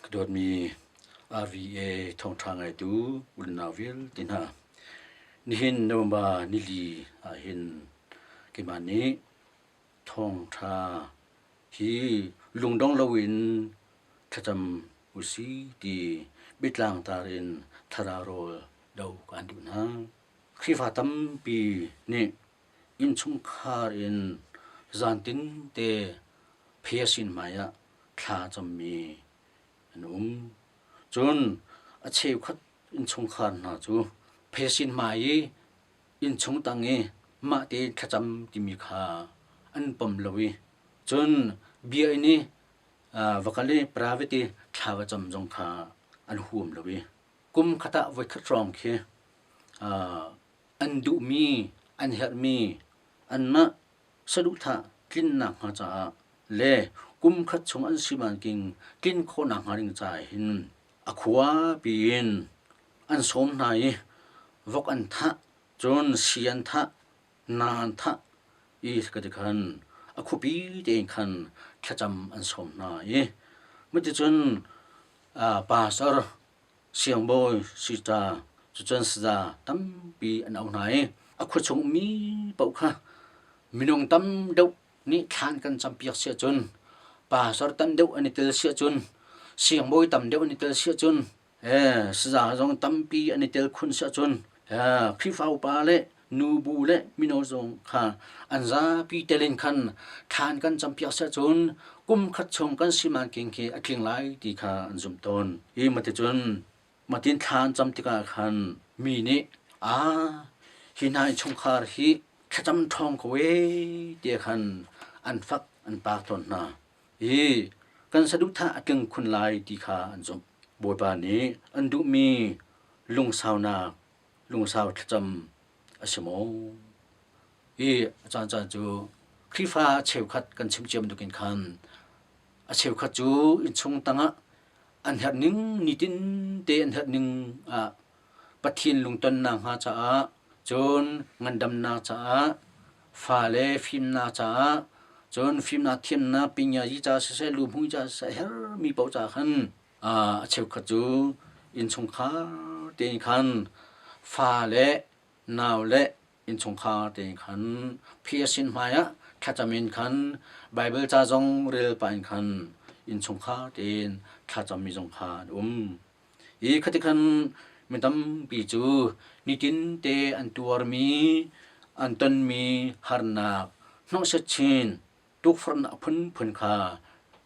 Ka dawtmi RVA thawngṭha ngaitu unau vialte hna, nihin November nili ahhin keimah nih thawngṭha hi lungdong loin thlacam usih ti biatlangtar in thlarau rawl do kaan duh hna. Khrihfa tampi nih innchungkhar in zantin te phesin hmaiah thla cammi an um. Cun a cheukhat innchungkhar hna cu phesin hmai i innchung tang i mah te thlacam timi kha an pom lo i cun biakinn i va kal i private i thla va cam zong kha an huam lo i kum khat ah voikhat hrawng khi an duhmi an herhmi anmah saduhthah tlinnak hnga caah le kum khat chung an si banking tlin khawhnak hnga ding caah hin a khua piin an sawm hna i vok an thah cun si an thah na an thah i ka ti khan a khuapi tein khan thlacam an sawm hna i cuticun pastor siangbawi sita cucun saza tampi an auh hna i a khuachung mi paoh kha minung tam deuh nih thlan kan campiak si ahcun pastor tam deuh an i tel si ahcun siangbawi tam deuh an i tel si ahcun saza zong tampi an i tel khun si ahcun Khrihfa upa le nubu le mino zong kha an zapi tel in khan thlan kan campiak si ahcun kum khat chung kan simanking khi a tling lai ti kha an zumh tawn. Hi maticun matin thla an cam tikah khan mi nih a hi hna innchungkhar hi thlacam ṭhawng ko ee tiah khan an fak an paak tawn hna. Hi kan saduhthah a tling khun lai ti kha an zumh. Bawipa nih an duhmi lungsaunak lungsau thlacam a si maw? Hi a caancaan cu Khrihfa cheukhat kan chim cia bantukin khan a cheukhat cu innchung tangah an herh ning nitin te an herh ning ah Pathian lungtonnak hnga caah cun ngandamnak caah fale fimnak caah cun fimnak thiamnak pinyayi ca siseh luhmui ca siseh hermi paoh ca khan a cheukhat cu innchungkhar tein khan fale nau le innchungkhar tein khan phiasin hmaiah thlacam in khan Baibal ca zong rel pah in khan innchungkhar tein thlacammi zong kha an um. Hi khati khan mi tampi cu nitin te an tuarmi, an tonmi harnak hnawhset chin tukforhnak phunphun kha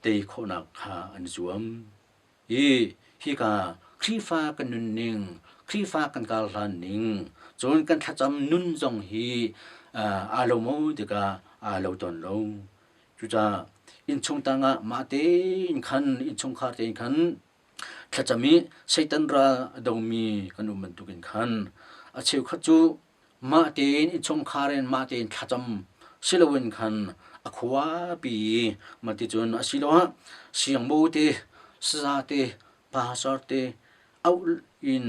tei khawhnak kha an i zuam. Hi hika Khrihfa kan nunning, Khrihfa kan kar hlan ning, cun kan thlacam nun zong hi aa lo maw tikah aa lo tawn lo. Cucaah innchung tangah mah tein khan innchungkhar tein khan thlacam i Satan ral a domi kan um bantukin khan a cheukhat cu mah tein innchungkhar in mah tein thlacam si loin khan a khuapi mah ti cun asiloah siangbawi te saza te pastor te auh in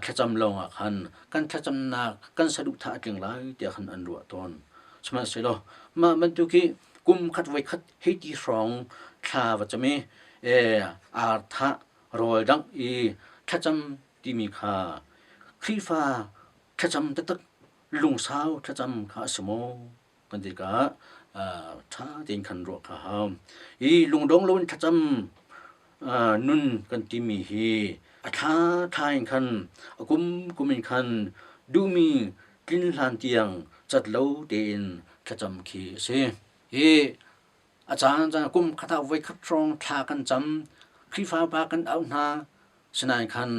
thlacam lawngah khan kan thlacamnak kan saduhthah a tling lai tiah khan an ruah tawn. Sihmanhsehlaw mah bantuk hi kum khat voi khat hei ti hrawng thla va cam i ar thah rawl dangh i thlacam timi kha Khrihfa thlacam taktak lungsau thlacam kha a si maw kan ti tikah ṭha tein khan ruah kha hau. Hi lungdong loin thlacam nun kan timi hi a thla thla in khan a kum kum in khan duhmi tlin hlan tiang cat lo tein thlacam khi a si. Hi a caan caan kum khat ah voi khat hrawng thla kan cam Khrihfa upa kan auh hna sinain khan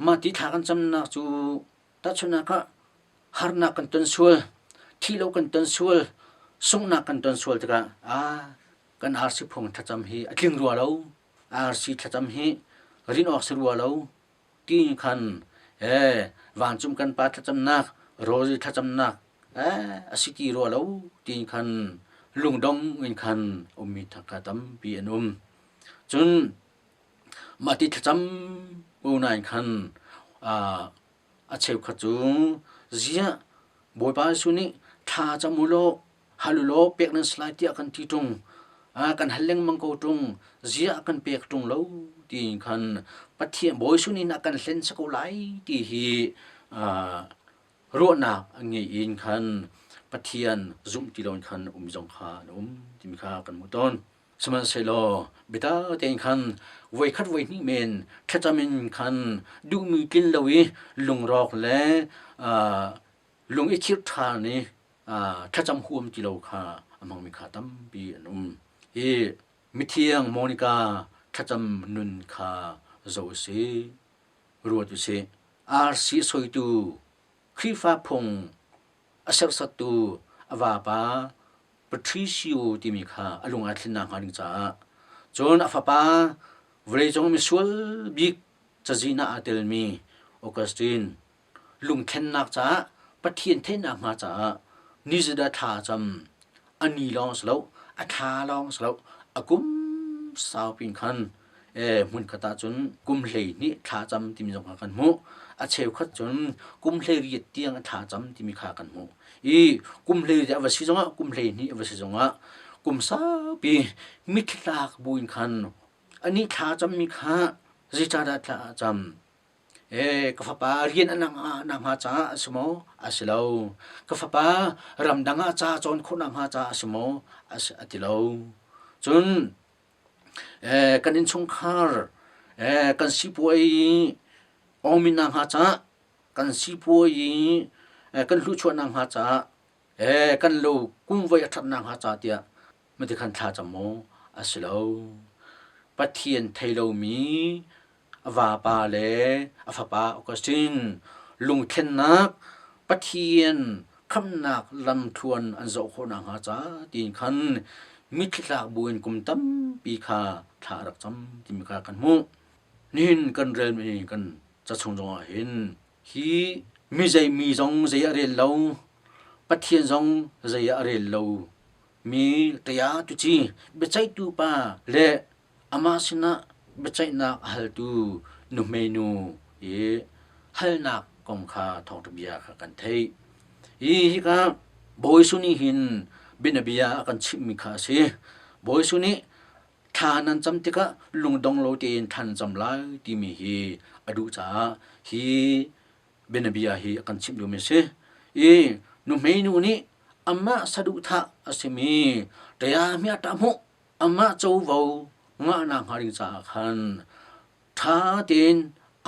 mah ti thla kan camnak cu tahchunhnak ah harnak kan ton sual thih lo kan ton sual sunghnak kan ton sual tikah ah kan RC phung thlacam hi a tling rua lo RC thlacam hi rin awk si rua lo ti khan vancung kan pa thlacamnak rosary thlacamnak a si ti rua lo ti khan lungdong in khan ummi thakka tampi an um cun mah ti thlacam ko nain khan a cheukhat cu ziah Bawipa Jesuh nih thla cam u law hal u law pek nan si lai tiah kan ti ṭung kan hal lengmang ko ṭung ziah kan pek ṭung lo tiin khan Pathian Bawi Jesuh nih a kan hlen si ko lai ti hi ruahnak a ngei in khan Pathian zumh ti loin khan um zong kha an um timi kha kan hmuh tawn. Sihmanhsehlaw biatak tein khan voikhat voihnih men thlacam in khan duhmi tlin lo i lungrawk le lung i khirh ṭhan i thlacam huam ti lo kha a hmangmi kha tampi an um. Hi mithiang Monica thlacam nun kha zoh u sih, ruat u sih. RC soitu Khrihfa phung a serhsattu a vapa Patricio timi kha a lung aa thlen nakhnga ding caah cun a fapa vawleicung misual bik cazin ah aa telmi Augustine lungthlennak caah Pathian theihnak hnga caah nizidah thla a cam a ni lawng si lo a thla lawng si lo a kum saupi in khan hmunkhat ah cun kum 12 thla cam timi zong kha kan hmuh. A cheukhat cun kum 18 tiang a thla cam timi kha kan hmuh. I kum 18 a va si zongah kum 12 a va si zongah kum saupi mithlak buin khan anih thla cammi kha zeicahdah thla a cam? E, ka fapa rian a nak hnga caah a si maw? A si lo. Ka fapa ramdang ah ca cawn khawh nak hnga caah a si maw? A si, a ti lo. Cun kan innchungkhar kan sipuai awngmin nakhnga caah kan sipuai kan hluhchuahnak hnga caah kan lo kumvoi a ṭhatnak hnga ca tiah matikhan thla cam maw a si lo. Pathian thei lomi a vapa le a fapa Augustine lungthlennak Pathian khamhnak lamthluan an zawh khawh nakhnga ca tiin khan mitthli tlak buin kum tampi kha thla a rak cam timi kha kan hmuh. Nihin kan relmi kan ca chung zongah hin hi mi zei mi zong zei a rel lo, Pathian zong zei ah a rel lo mi taya tuci biaceihtu pa le Amah sinah biaceihnak a haltu nuhmeinu i halnak kong kha thawngṭha bia kha kan theih. Hi hika Bawi Jesuh nih hin bianabia a kan chimhmi kha a si. Bawi Jesuh nih thla nan cam tikah lungdong lo tein thla nan cam lai timi hi a duh caah hi bianabia hi a kan chimh duhmi a si. I nuhmeinu nih amah saduhthah a simi ṭaya hmiah ṭah hmuh Amah covo ngahnak hnga ding caah khan ṭha tein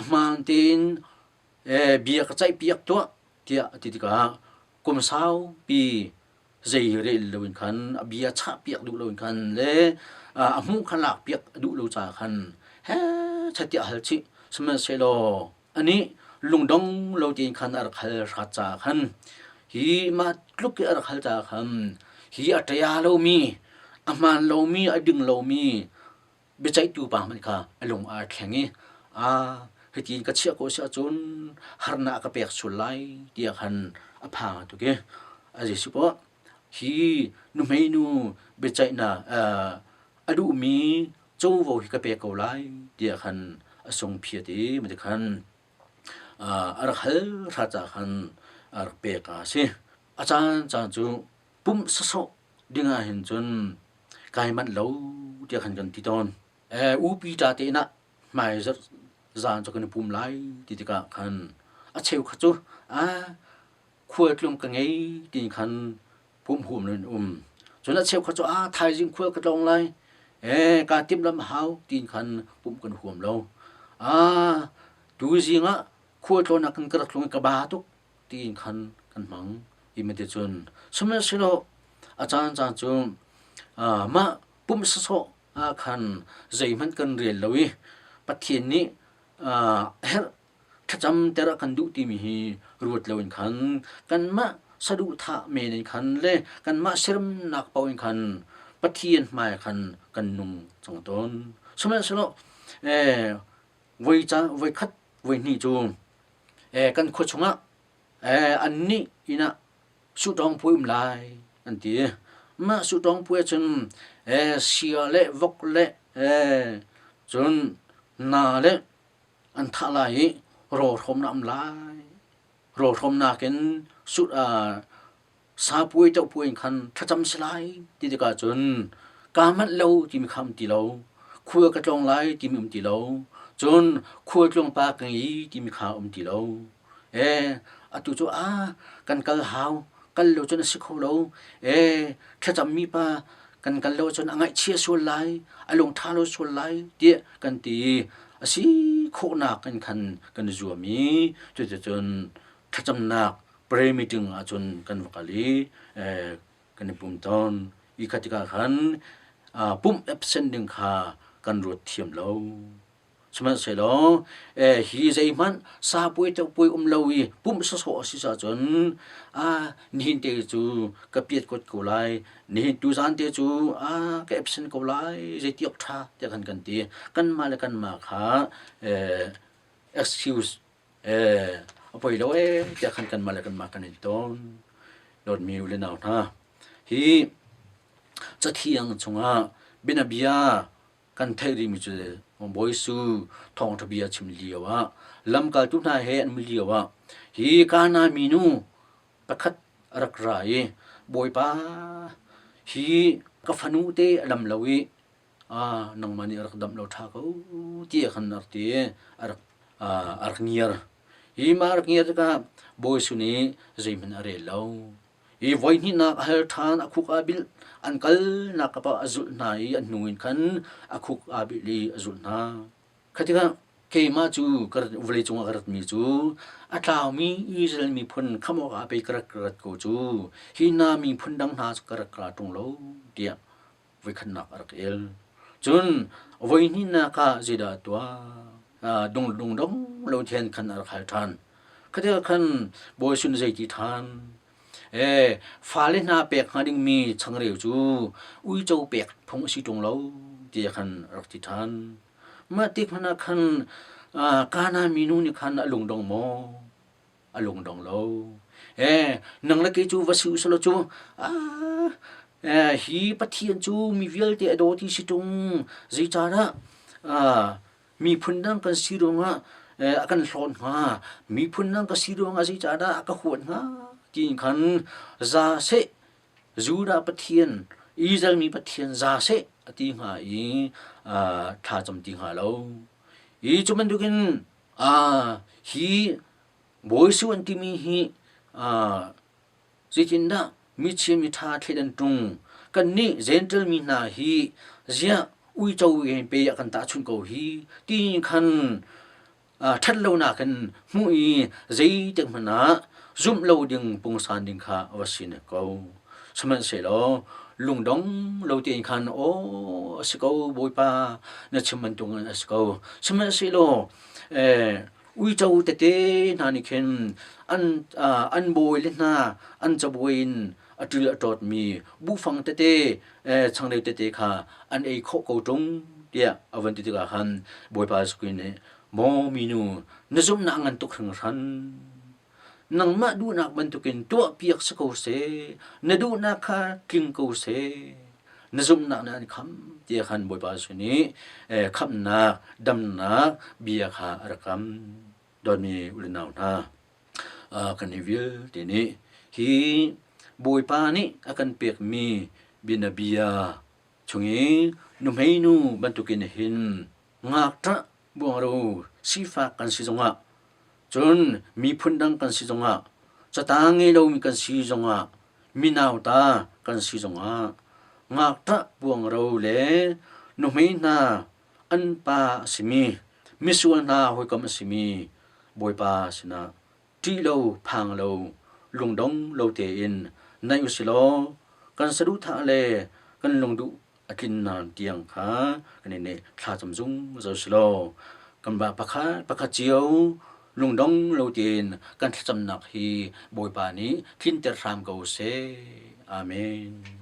a hmaan tein bia ka ceihpiak tuah tiah a ti tikah kum saupi zei rel loin khan a bia chahpiak duh loin khan le a hmuh kha lakpiak a duh lo caah khan heh tiah hal chih. Sihmanhsehlaw anih lungdong lo tein khan a rak hal hrat caah khan hi mah tluk i a rak hal caah khan hi a ṭaya lomi a hmaan lomi a ding lomi biaceihtu pa hmanh kha a lung aa thleng i a hitin ka chiah ko si ahcun harnak a ka pek sual lai tiah khan a phang tuk i a Jesuh poh hi nuhmeinu biaceihnak a duhmi covo hi ka pek ko lai tiah khan a sungphiat i mati khan a rak hal hrat caah khan a rak pek a si. A caan caan cu pumh sawsawh ding ah hin cun kai manh lo tiah khan kan ti tawn. U pi ṭa te inn ah hmai zarh zan cu kan i pum lai ti tikah khan a cheukhat cu a khualtlung ka ngei ti khan pumh huam in um. Cun a cheukhat cu a thaizing khual ka tlawng lai ee kaa timhlamh a hau tiin khan pumh kan huam lo. Ah tuzing ah khualtlawn ah kan ka rak tlung i ka ba tuk tiin khan kan hmang. I mati cun sihmanhsehlaw a caan caan cu mah pumh sawsawh ah khan zeihmanh kan rel lo i Pathian nih a herh thlacam ter a kan duh timi hi ruat loin khan kanmah saduhthah men in khan le kanmah sermnak paoh in khan Pathian hmai khan kan nung cang tawn. Sihmanhsehlaw eh voi ca voi khat voi hnih cu eh kan khua chungah eh annih inn ah suhtawng puai um lai an ti. Mah suhtawng puai cun eh sia le vok le eh cun na le an thah lai i rawlhrawmnak um lai. Rawlhrawmnak in sapuai tohpuai in khan thlacam si lai ti tikah cun kaa manh lo timi kha um ti lo. Khual ka tlawng lai timi um ti lo. Cun khual tlawng pa ka ngei timi kha um ti lo. E, atu cu a kan kal hau, kal lo cun a si kho lo. E, thlacammi pa kan kal lo cun a ngaihchia sual lai, a lung ṭha lo sual lai tiah kan ti i a si khawhnak in khan kan i zuam i cuticun thlacamnak prayer meeting ahcun kan va kal i kan i pum tawn. I kha tikah khan pumh absent ding kha kan ruat thiam lo. Sihmanhsehlaw hi zeihmanh sapuai topuai um lo i pumh sawsawh a si ahcun nihin te cu ka piat kot ko lai, nihin tuzaan te cu ka absent ko lai, zeiti awk ṭha tiah khan kan ti. Kanmah le kanmah kha excuse a poi lo ee tiah khan kanmah le kanmah kan in tawn. Dawtmi u le nau hna, hi cathiang chungah bianabia kan theih rihmi cu Bawi Jesuh thawngṭha bia chim lio ah lamkaltu hna he an um lio ah hi Kana minu pakhat a rak ra i Bawipa hi ka fanu te a lam lo i nangmah nih rak damh lo ṭha ko ti khan a rak ti i a rak a rak ngiar. Hi mah a rak ngiar tikah Bawi Jesuh nih zeihmanh a rel lo. Hi voihnihnak a hal ṭhan, a khuk aa bilh, an kalnak kap ah a zulh hna i an hnu in khan a khuk aa bilh i a zulh hna. Kha tikah keimah cu vawlei cungah ka ratmi cu a tlaumi Israel miphun khamh awkah pei ka rak rat ko cu, hi hna miphun dang hna cu ka rak ra ṭung lo, tiah voikhatnak a rak el. Cun voihnihnak ah zeidah a tuah? Dung dong lo thian khan a rak hal ṭhan. Kha khan Bawi Sun zei ti ṭhan? E, fale hna pek hnga dingmi changreu cu uico pek phung a si ṭung lo ti khan a rak ti ṭhan. Mah tik hmanh ah khan Kana minu nih khan a lungdong maw? A lungdong lo. E, nang le kei cu va si usalaw cu hi Pathian cu mi vialte a daw ti si ṭung. Zeicahdah miphun dang kan si ruangah a kan hlawn hnga? Miphun dang ka si ruangah zeicahdah a ka huat hnga? Tiin khan za seh Judah Pathian, Israel mi Pathian za seh a ti hnga i thlacam ti hnga lo. Hi cu bantukin hi Bawi Jesuh an timi hi zeitindah michia miṭha thleidan ṭung kannih Jentail mi hna hi ziah uico in pe a kan tahchunh ko hi ti khan ṭhatlonak in hmuh i zeitik hmanh ah zumh lo ding pungsan ding kha a va si ne ko. Sihmanhsehlaw lungdong lo tein khan aw a si ko Bawipa na chim bantuk in a si ko. Sihmanhsehlaw uico tete hna nih khin an an bawi le hna an cabuai in a ṭil a ṭawtmi buhfang tete changreu tete kha an ei khawh ko ṭung tiah a van ti tikah khan Bawipa Jesuh Khrih nih maw minu na zumhnak ngan tuk hringhran nangmah duhnak bantukin tuahpiak si ko seh, na duhnak kha tling ko seh, na zumhnak nih an khamh tiah khan Bawipa Jesuh nih khamhnak, damnak bia kha a rak kam. Dawtmi u le nau hna, kan hi vialte nih hi Bawipa nih a kan pekmi bianabia chung i nuhmeinu bantukin hin ngakṭah buangro sifak kan si zongah cun miphun dang kan si zongah catang ngei lomi kan si zongah minauta kan si zongah ngakṭah buangro le nuhmei hna an pa a simi misual hna hawikom a simi Bawipa sinah ṭih lo phang lo lungdong lo tein naih usilaw kan saduhthah le kan lungduh a tlinnak tiang kha kan i thlacam zungzal si law kan va pakhat pakhat cio lungdong lo tein kan thlacamnak hi Bawipa nih tlinter hram ko seh. Amen.